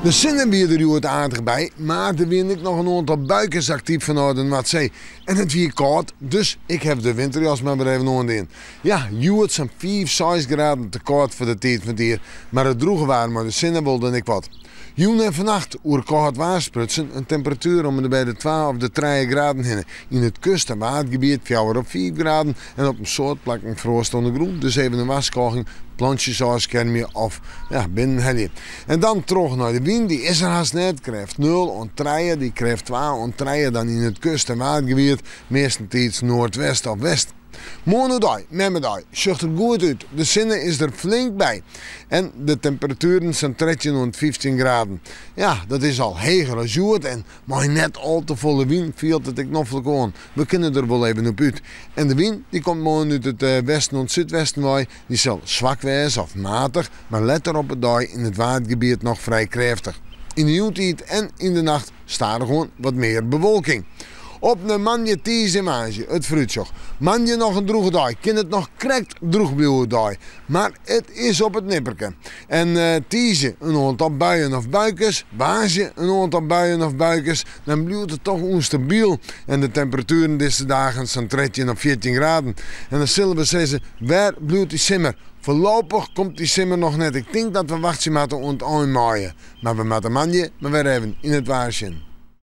De sinne wie der hjoed aardich by, mar der wiene ek noch in oantal buikes aktyf fanôf de Noardsee. En it wie kâld, dus ik haw de winterjas mar wer even oandien. Ja, hjoed sa'n fiif, seis graden te kâld foar de tiid fan it jier, mar it drûge waar mei de sinne wol dan ek wat. Jûn en fannacht oer kâld waar sprutsen, in temperatuer om en by de twa of de trije graden hinne. Yn it kust en waadgebiet fjouwer of fiif graden en op in soad plakken froast oan de grûn. Dus even in warskôging, plantsjes ôfskermje of ja, binnen helje. En dan troch nei de wyn, dy is der hast net, krêft nul oant trije, dy krêft twa oant trije dan yn it kust en waadgebiet, meastentiids noardwest of west. Moarn oerdei, memmedei, sjocht der goed út. De sinne is der flink by. En de temperatueren sa'n 13 oant 15 graden. Ja, dat is al heger as hjoed en mei net al te folle wyn fielt it ek noflik oan. We kinne der wol even op út. En de wyn dy komt moarn út it westen oant súdwesten wei. Dy sil swak wêze of matich, mar letter op 'e dei yn it Waadgebiet noch frij krêftich. Yn de jûntiid en yn de nacht Stadichoan wat mear bewolking. Op nei moandei, tiisdei en woansdei it foarútsjoch. Moandei noch in drûge dei, kin it noch krekt drûch bliuwe oerdei, mar it is op it nipperke. En tiisdei in oantal buien of buikes, woansdei in oantal buien of buikes, dan bliuwt it toch ûnstabyl en de temperatueren dizze dagen sa'n 13 of 14 graden. En dan sille we sizze, wêr bliuwt dy simmer? Foarlopich komt dy simmer noch net. Ik tink dat we wachtsje moatte oant ein maaie. Mar we moatte moandei mar wer even yn it waar sjen.